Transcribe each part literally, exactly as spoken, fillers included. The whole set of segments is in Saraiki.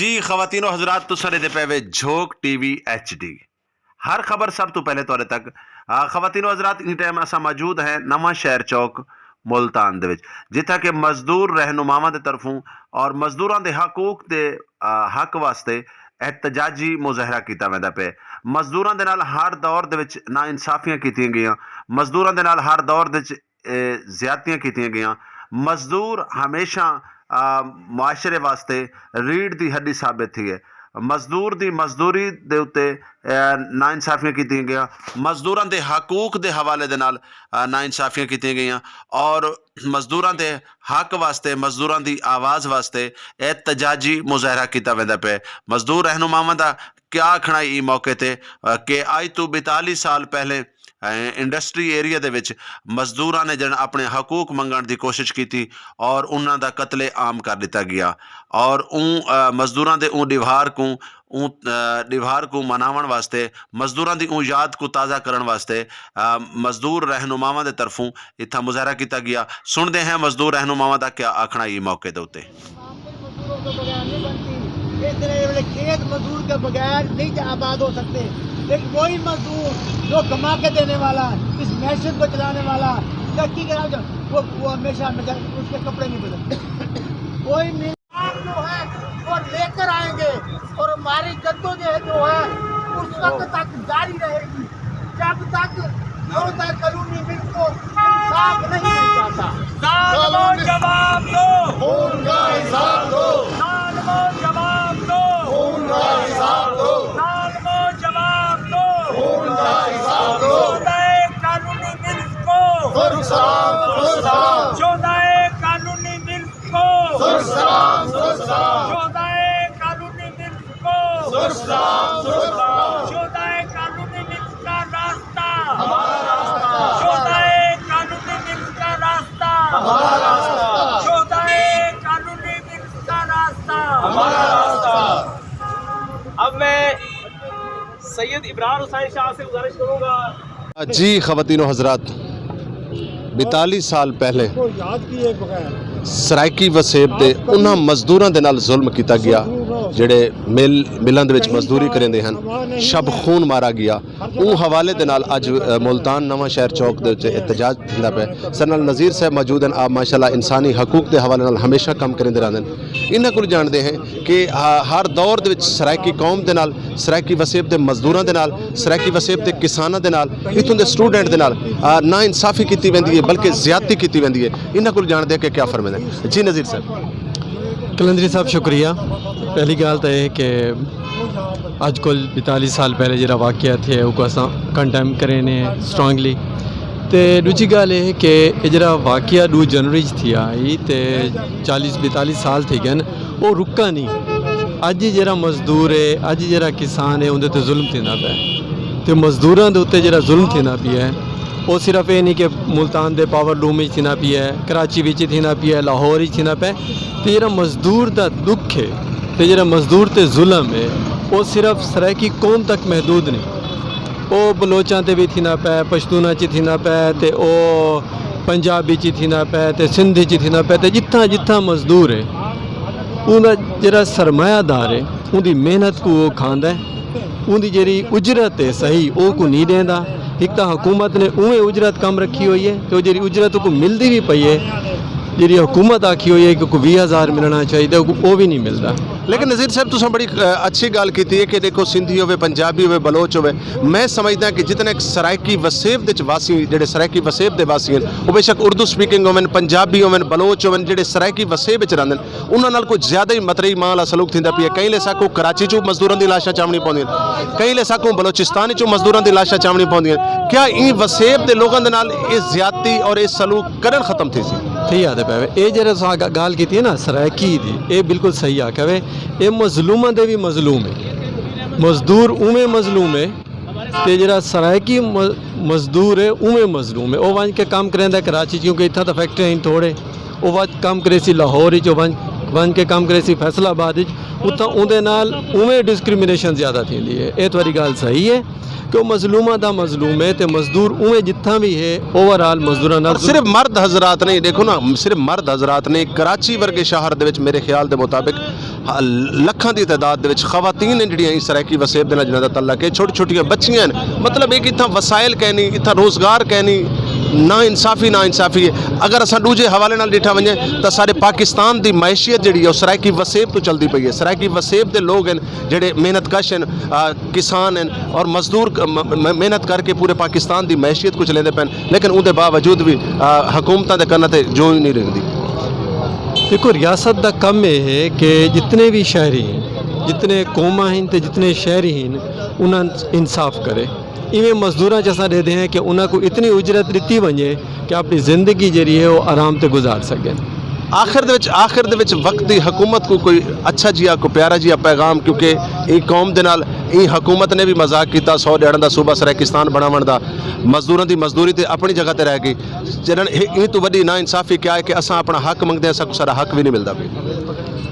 جی خواتین و حضرات، تساں ݙیہدے پئے وے جھوک ٹی وی ایچ ڈی۔ ہر خبر سب توں پہلے تہاݙے تک۔ آ، خواتین و حضرات، ایں ٹائم اساں موجود ہیں نواں شہر چوک ملتان دے وچ، جتھاں کہ مزدور رہنماواں دے طرفوں اور مزدوراں دے حقوق دے، آ، حق واسطے احتجاجی مظاہرہ کیتا ویندا پئے۔ مزدوراں دے نال ہر دور دے وچ ناانصافیاں کیتیاں ڳئیاں، مزدوراں دے نال ہر دور دے وچ اے زیادتیاں کیتیاں ڳئیاں۔ مزدور ہمیشہ، آ، معاشرے واسطے ریڑھ دی ہݙی ثابت تھیے۔ مزدور دی مزدوری دے اُتے، آ، ناانصافیاں کیتیاں ڳئیاں۔ مزدوراں دے حقوق دے حوالے دے نال، آ، ناانصافیاں کیتیاں ڳئیاں اور مزدوراں دے حق واسطے، مزدوراں دی آواز واسطے احتجاجی مظاہرہ کیتا ویندا پئے۔ مزدور رہنماواں دا کیا آکھݨا ایں موقع تے، آ، کہ اڄ توں ٻتالیس سال پہلے، اے، انڈسٹری ایریا دے وچ مزدوراں نے جن اپݨے حقوق منگݨ دی کوشش کیتی اور انہاں دا قتل عام کر ݙتا ڳیا اور اوں، آ، مزدوراں دے اوں ݙیہاڑ کوں، اوں، آ، ݙیہاڑ کوں مناوݨ واسطے، مزدوراں دی اوں یاد کوں تازہ کرݨ واسطے، آ، مزدور رہنماواں دے طرفوں اتھاں مظاہرہ کیتا ڳیا۔ سݨدے ہیں مزدور رہنماواں دا کیا آکھݨا ایں موقع دے اُتے۔ آمدن مزدوروں کے بغیر نہیں بنتی۔ اس طرح یہ بولے، کھیت مزدور کے بغیر نہیں آباد ہو سکتے۔ ایک وہی مزدور جو کما کے دینے والا ہے، اس معیشت کو چلانے والا ہے، ترقی کرا جو وہ، وہ ہمیشہ، ہمیشہ اس کے کپڑے نہیں بدلتے۔ کوئی مل جو ہے، وہ لے کر آئیں گے اور ہماری جدوجہد جو ہے، اس وقت تک جاری رہے گی۔ جب تک شہدائے قانونی ملک کو انصاف نہیں مل جاتا۔ ظالمو جواب دو۔ خون کا حساب دو۔ ظالمو جواب دو۔ خون کا حساب دو۔ ظالمو جواب دو۔ خون کا حساب دو۔ شہدائے قانونی ملک کو۔ سر سلام، سر سلام۔ شہدائے قانونی ملک کو۔ سر سلام، سر سلام۔ شہدائے قانونی ملک کو۔ سر سلام، سر سلام۔ شہدائے قانونی ملک کا راستہ۔ ہمارا راستہ۔ شہدائے قانونی ملک کا راستہ۔ ہمارا راستہ۔ شہدائے قانونی ملک کا راستہ۔ ہمارا راستہ۔ اب میں سید عمران حسین شاہ سے گزارش کروں گا۔ جی خواتین و حضرات، ٻتالیس سال پہلے سرائیکی وسیب دے انہاں مزدوراں دے نال ظلم کیتا ڳیا جڑے مل، ملاں دے وچ مزدوری کریندے ہن، شب خون مارا ڳیا۔ اوں حوالے دے نال اڄ، اے، ملتان نواں شہر چوک دے وچ احتجاج تھیندا پئے۔ ساݙے نال نذیر صاحب موجود ہن، آپ ماشاءاللہ انسانی حقوق دے حوالے نال ہمیشہ کم کریندے رہندے ہن۔ انہاں کول ڄاݨدے ہیں کہ ہا-، ہر دور دے وچ سرائیکی قوم دے نال، سرائیکی وسیب دے مزدوراں دے نال، سرائیکی وسیب دے کساناں دے نال، اتھوں دے اسٹوڈنٹ دے نال، آ، ناانصافی کیتی ویندی ہے، بلکہ زیادتی کیتی ویندی ہے۔ انہاں کول ڄاݨدے ہیں کہ کیا فرمیندے ہیں۔ جی نذیر صاحب۔ قلندری صاحب شکریہ۔ پہلی ڳالھ تاں اے کہ اڄ کول ٻتالیس سال پہلے جیڑھا واقعہ تھیا ہے، اوکوں اساں کنڈیم کریندے ہیں اسٹرانگلی۔ تے ݙوجھی ڳالھ اے ہے کہ اے جیڑھا واقعہ ݙو جنوری اچ تھیا ہئی تے چالیس ٻتالیس سال تھی ڳئن، او رکا نہیں۔ اڄ جیڑھا مزدور ہے، اڄ جیڑھا کسان ہے، اوندے تے ظلم تھیندا پئے۔ تے مزدوراں دے اُتے جیڑھا ظلم تھیندا پیا ہے، او صرف اے نہیں کہ ملتان دے پاور لوم اچ تھیندا پیا ہے، کراچی وچ تھیندا پیا ہے، لاہور اچ تھیندا پیا ہے۔ تے جیڑھا مزدور دا ݙکھ ہے، تے جیڑھا مزدور تے ظلم ہے، او صرف سرائیکی قوم تک محدود نہیں۔ او بلوچاں تے وی تھیندا پئے، پشتوناں چ تھیندا پئے، تے او پنجاب اچ تھیندا پئے، تے سندھ اچ تھیندا پئے، تے جتھاں جتھاں مزدور ہے، اوندا جیڑھا سرمایہ دار ہے، اوندی محنت کوں او کھاندا ہے، اوندی جیڑھی اجرت ہے صحیح، او کوں نہیں ݙیندا۔ ہک تاں حکومت نے اونویں اجرت کم رکھی ہوئی ہے، تے او جیڑھی اجرت اوکوں ملدی وی پئی ہے، جیڑھی حکومت آکھی ہوئی ہے کہ اوکوں ویہہ ہزار ملݨا چاہیدا، اوکوں او وی نہیں ملدا۔ لیکن نذیر صاحب، تساں بڑی، اے، اچھی ڳالھ کیتی ہے کہ ݙیکھو، سندھی ہووے، پنجابی ہووے، بلوچ ہووے، میں سمجھدا کہ جتنے سرائیکی وسیب دے وچ واسی، جیڑھے سرائیکی وسیب دے واسی ہیں، او بے شک اردو سپیکنگ ہوون، پنجابی ہوون، بلوچ ہوون، جیڑھے سرائیکی وسیب وچ رہندے ہیں، انہاں نال کچھ زیادہ ہی متروی ماں والا سلوک تھیندا پیا ہے۔ کہیں لے ساکوں کراچی چوں مزدوراں دی لاشاں چاوݨی پوندیاں، کہیں لے ساکوں بلوچستان چوں مزدوراں دی لاشاں چاوݨی پوندیاں۔ کیا ایں وسیب دے لوکاں دے نال اے زیادتی اور اے سلوک کݙݨ ختم تھیسی؟ تھئی آہدے پئے وے۔ اے جیڑھا تساں ڳا-، ڳالھ کیتی ہے نا سرائیکی دی، اے بالکل صحیح آکھیا وے۔ اے مظلوماں دے وی مظلوم ہے۔ مزدور اونویں مظلوم ہے تے جیڑھا سرائیکی م-، مزدور ہے، اونویں مظلوم ہے۔ او ونڄ کے کم کریندا ہے کراچی، کیونکہ اتھاں تاں فیکٹریاں ہن تھوڑے۔ او ونڄ کم کریسی لاہور اچ، او ونڄ، ونڄ کے کم کریسی فیصل آباد اچ، اتھاں اوندے نال اونویں ڈسکریمنیشن زیادہ تھیندی ہے۔ اے تہاݙی ڳالھ صحیح ہے کہ او مظلوماں دا مظلوم ہے تے مزدور اونویں جتھاں وی ہے، اوور آل مزدوراں نال اور صرف مرد حضرات نہیں، ݙیکھو نا، صرف مرد حضرات نہیں، کراچی ورگے شہر دے وچ میرے خیال دے مطابق لکھاں دی تعداد دے وچ خواتین ہیں جڑیاں اس سرائیکی وسیب دے نال جنہاں دا تعلق ہے، چھوٹی چھوٹیاں بچیاں ہیں۔ مطلب ایک اتھاں وسائل کہنی، اتھاں روزگار کہنی، نا انصافی، نا انصافی ہے۔ اگر اساں ݙوجھے حوالے نال ݙٹھا ونڄے تاں سارے پاکستان دی معیشت جڑی ہے، او سرائیکی وسیب توں چلدی پئی ہے۔ سرائیکی وسیب دے لوگ ہیں جڑے محنت کش ہیں، آ، کسان ہیں اور مزدور ک-، م-، م-، محنت کر کے پورے پاکستان دی معیشت کوں چلیندے پئن، لیکن اون دے باوجود بھی، آ، حکومتاں دے کناں تے جو ہی نہیں رہندی۔ دیکھو، ریاست دا کم اے ہے کہ جتنے بھی شہری ہیں، جتنے قوماں ہیں تے جتنے شہری ہیں، انہاں انصاف کرے۔ ایویں مزدوراں چ اساں ݙیہدے ہیں کہ انہاں کوں اتنی اجرت ݙتی ونڄے کہ اپݨی زندگی جیڑھی ہے، او آرام تے گزار سڳن۔ آخر دے وچ، آخر دے وچ وقت دی حکومت کوں کوئی اچھا جیا، کوئی پیارا جیا پیغام، کیونکہ ایں قوم دے نال ایں حکومت نے بھی مذاق کیتا، سو ݙیہاڑاں دا صوبہ سرائیکستان بݨاوݨ دا، مزدوراں دی مزدوری تے اپݨی جگہ تے رہ ڳئی۔ جݙݨ ایں، ایں توں وݙی ناانصافی کیا ہے کہ اساں اپݨا حق منگدے ہیں، اساں کوں ساݙا حق وی نہیں ملدا پیا۔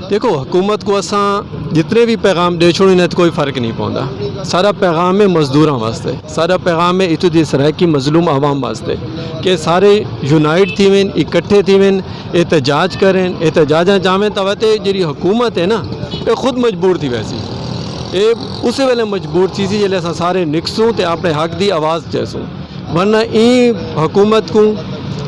دیکھو، حکومت کوں اساں جتنے بھی پیغام ݙے چھوڑوں، انہاں تے کوئی فرق نہیں پوندا۔ ساݙا پیغام ہے مزدوراں واسطے، ساݙا پیغام ہے اتھوں دی سرائیکی مظلوم عوام واسطے کہ سارے یونائٹ تھیون، اکٹھے تھیون، احتجاج کرن، احتجاجاں چ آون تاں وتے جیڑھی حکومت ہے نا، اے خود مجبور تھی ویسی۔ اے اسے ویلے مجبور تھیسی جیلے اساں سارے نکسوں تے اپݨے حق دی آواز چیسوں۔ ورنہ ایں حکومت کوں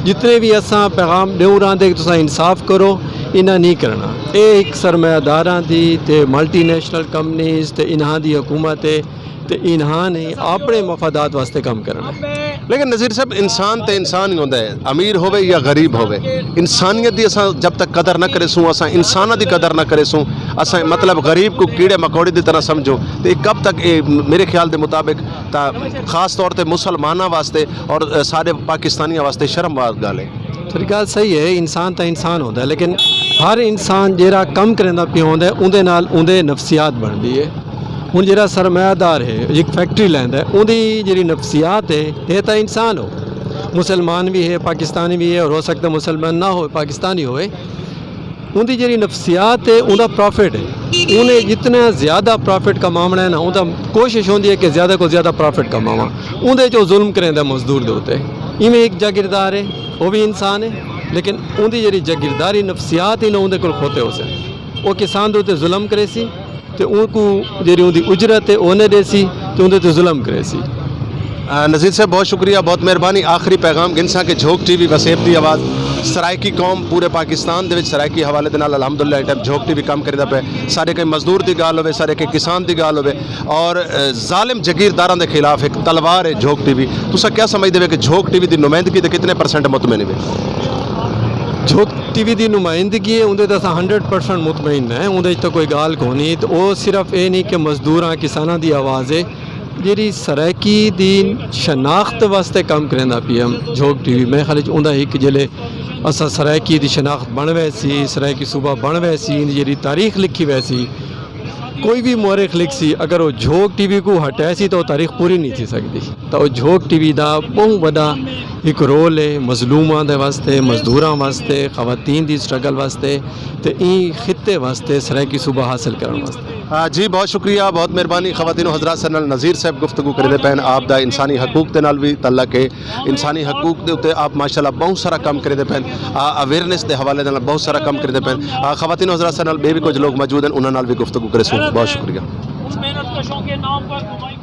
جتنے بھی اساں پیغام ݙیوں رہندے کہ تساں انصاف کرو، انہاں نہیں کرݨا۔ اے ہک سرمایہ داراں دی تے ملٹی نیشنل کمپنیز تے انہاں دی حکومت ہے تے انہاں نے اپݨے مفادات واسطے کم کرݨا ہے۔ لیکن نذیر صاحب، انسان تے انسان ہی ہوندا ہے، امیر ہووے یا غریب ہووے۔ انسانیت دی اساں جب تک قدر نہ کریسوں، اساں انساناں دی قدر نہ کریسوں، اساں مطلب غریب کوں کیڑے مکوڑے دی طرح سمجھوں، تے کب تک؟ اے میرے خیال دے مطابق تاں خاص طور تے مسلماناں واسطے اور، اے، سارے پاکستانیاں واسطے شرم والی ڳالھ ہے۔ تیری ڳالھ صحیح ہے، انسان تاں انسان ہوندا ہے، لیکن ہر انسان جیڑھا کم کریندا پیا ہوندا ہے، اوندے نال اوندے نفسیات بݨدی ہے۔ ہݨ جیڑھا سرمایہ دار ہے، ہک فیکٹری لیندا ہے، اوندی جیڑھی نفسیات ہے، ہے تاں انسان ہو، مسلمان بھی ہے، پاکستانی بھی ہے، اور ہو سکتا ہے مسلمان نہ ہوئے، پاکستانی ہوئے۔ اوندی جیڑھی نفسیات ہے، اوندا پرافٹ ہے۔ اونے جتنا زیادہ پرافٹ کماوݨا ہے نا، اوندا کوشش ہوندی ہے کہ زیادہ کوں زیادہ پرافٹ کماواں۔ اوندے چ او ظلم کریندا مزدور دے اتے۔ ایویں ہک جاگیردار ہے، او بھی انسان ہے، لیکن اوندی جیڑھی جاگیرداری نفسیات ہی نا، اوندے کول کھوتے ہوسن۔ او کسان دے اتے ظلم کریسی، تے اونکوں جیڑھی اوندی اجرت ہے، او نہ ݙیسی، تے اوندے تے ظلم کریسی۔ آ، نذیر صاحب، بہت شکریہ، بہت مہربانی۔ آخری پیغام گھنساں کہ جھوک ٹی وی وسیب دی آواز، سرائیکی قوم پورے پاکستان دے وچ سرائیکی حوالے دے نال الحمدللہ ایں ٹائم جھوک ٹی وی کم کریندا پئے۔ ساݙے کہیں مزدور دی ڳالھ ہووے، ساݙے کہیں کسان دی ڳالھ ہووے، اور، اے، ظالم جگیرداراں دے خلاف ہک تلوار ہے جھوک ٹی وی۔ تساں کیا سمجھدے ہو کہ جھوک ٹی وی دی نمائندگی تے کتنے پرسنٹ مطمئن ہو؟ جھوک ٹی وی دی نمائندگی ہے، اوندے تے اساں ہنڈریڈ پرسنٹ مطمئن ہیں، اوندے وچ تاں کوئی ڳالھ کونی۔ تے او صرف اے نہیں کہ مزدوراں، کساناں دی آواز ہے، جیڑھی سرائیکی دی شناخت واسطے کم کریندا پیا ہے جھوک ٹی وی۔ میں خیال وچ اوندا ہک جیلے اساں سرائیکی دی شناخت بݨ ویسی، سرائیکی صوبہ بݨ ویسی، ایندی جیڑھی تاریخ لکھی ویسی، کوئی بھی مورخ لکھسی، اگر او جھوک ٹی وی کوں ہٹیسی تاں او تاریخ پوری نہیں تھی سڳدی۔ تاں او جھوک ٹی وی دا ٻہوں وݙا ہک رول ہے مظلوماں دے واسطے، مزدوراں واسطے، خواتین دی سٹرگل واسطے تے ایں خطے واسطے، سرائیکی صوبہ حاصل کرݨ واسطے۔ آ، جی، بہت شکریہ، بہت مہربانی۔ خواتین و حضرات، ساݙے نال نذیر صاحب گفتگو کریندے پئے ہن، آپ دا انسانی حقوق دے نال وی تعلق ہے۔ انسانی حقوق دے اتے آپ ماشاءاللہ بہت سارا کم کریندے پئے ہن، آ، اویئرنیس دے حوالے دے نال بہت سارا کم کریندے پئے ہن۔ آ، خواتین و حضرات، ساݙے نال ٻئے وی کجھ لوگ موجود ہن، انہاں نال وی گفتگو کریسوں۔ بہت شکریہ۔ اس محنت کشوں کے نام پر دبئی